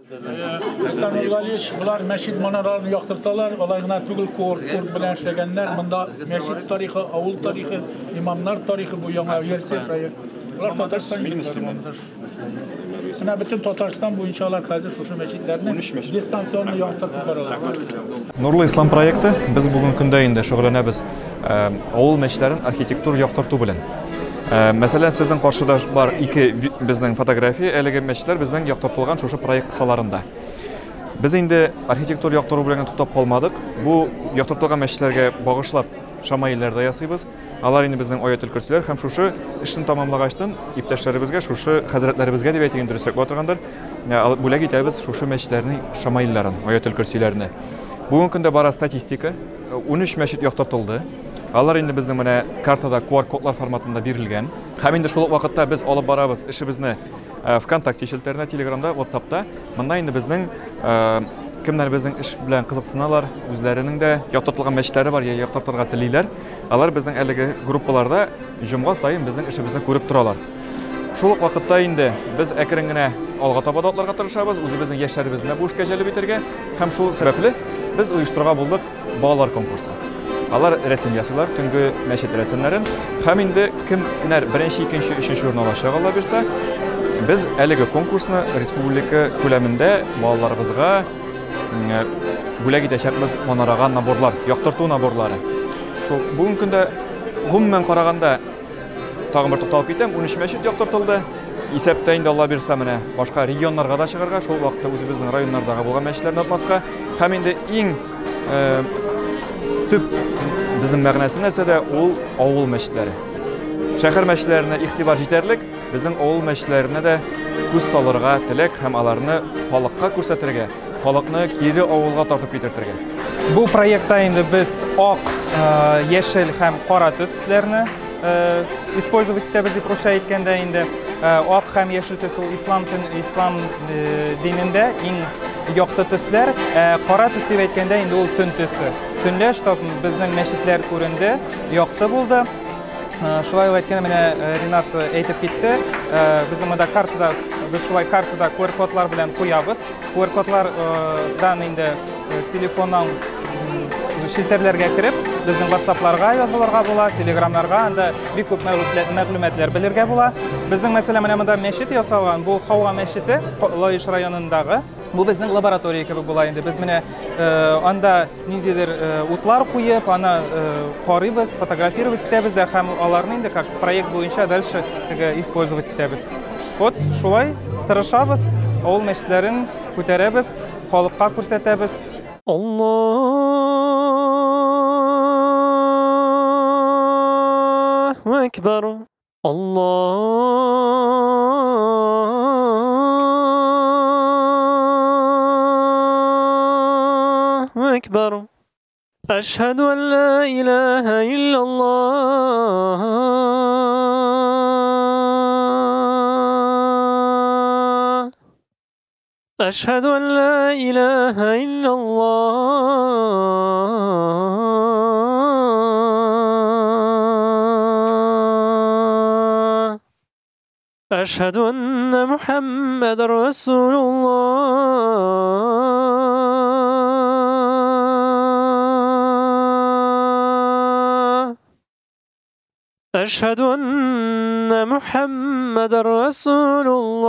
Рөстәм Нургалиевич, болар мәчет манараларын яктырталар, алай гына түгел, код белән эшләгәннәр. Монда мәчет тарихы, авыл тарихы, имамнар тарихы, бу яңа версия проект. Болар Татарстан егетләре. Менә бөтен Татарстан буенча алар хәзер шушы мәчетләрне дистанционно яктыртып баралар. Нурлы Ислам проекты, без бүген көндә инде шөгыльләнәбез авыл мәчетләрен архитектур яктырту белән. Мәсәлән, сезнең каршыда бар ике безнең фотография, әлеге мәчетләр безнең яктыртылган шушы проект кысаларында. Без инде архитектур яктыру белән генә туктап калмадык. Бу яктыртылган мәчетләргә багышлап шамаилләр дә ясыйбыз. Алар инде безнең аятел көрсиләр һәм шушы эшне тамамлагачтын иптәшләребезгә, шушы хәзрәтләребезгә дип әйтик, дөресрәк була торгандыр, бүләк итәбез шушы мәчетләрнең шамаилләрен, аятел көрсиләрне. Бүгенге көндә бара статистика, 13 мәчет яктыртылды. Алар инде безнең менә картада QR-кодлар форматында бирелгән. Һәм инде шул ук вакытта без алып барабыз эшебезне ВКонтакте челтәренә, Телеграмда, WhatsAppта. Монда инде безнең кемнәр безнең эш белән кызыксыналар, үзләренең дә яктыртылган мәчетләре бар, я яктыртырга телиләр. Алар безнең әлеге группаларда җомга саен безнең эшебезне күреп торалар. Шул ук вакытта инде без әкрен генә алга таба да атларга тырышабыз, үзебезнең яшьләребезне дә бу эшкә җәлеп итәргә. Һәм шул сәбәпле без оештырырга булдык балалар конкурсы. Алар рәсем ясыйлар, төнге мәчет рәсемнәрен. Һәм инде кемнәр беренче, икенче, өченче урын алачак, Алла бирсә, без әлеге конкурсны республика күләмендә балаларыбызга бүләк итәчәкбез манарага наборлар, яктырту наборлары. Шул бүгенге көндә гомумән караганда тагын бер тукталып китәм, 13 мәчет яктыртылды. Исәптә инде Алла бирсә менә башка регионнарга да чыгарга, шул вакытта үзебезнең районнардагы булган мәчетләрне атмаска. Һәм инде иң төп безнең мәгънәсе нәрсәдә, ул авыл мәчетләре. Шәһәр мәчетләренә игътибар җитәрлек, безнең авыл мәчетләренә дә күз салырга теләк һәм аларны халыкка күрсәтергә, халыкны кире авылга тартып китертергә. Бу проектта инде без ак, яшел һәм кара төсләрне использовать итәбез дип русча әйткәндә инде. Ак һәм яшел төс ул ислам динендә иң якты төсләр. Кара төс дип әйткәндә инде ул төн төсе. Төнлә штаб безнең мәчетләр күренде, якты булды. Шулай ук әйткәндә менә Ринат әйтеп китте, безнең монда картада, без шулай картада QR-кодлар белән куябыз. QR-кодлардан инде телефоннан челтәрләргә кереп, безнең WhatsApp-ларга язылырга була, Telegram-ларга, анда бик күп мәгълүматлар белергә була. Безнең мәсәлән менә монда мәчет ясалган, бу Хауа мәчете, Лаеш районындагы. Бу безнең лаборатория кебек була инде. Без менә анда ниндидер утлар куеп, аны карыйбыз, фотографировать итәбез дә һәм аларны инде как проект буенча дальше теге использовать итәбез. Вот шулай тырышабыз, авыл мәчетләрен күтәрәбез, халыкка күрсәтәбез. Аллаһу акбар. Аллаһу акбар. Әшһәду ан ла илаһа иллаллаһ. Әшһәду ан ла илаһа иллаллаһ. Әшһәду анна Мухаммадар Расулуллаһ. Әшһәду анна Мухаммадар Расулуллаһ.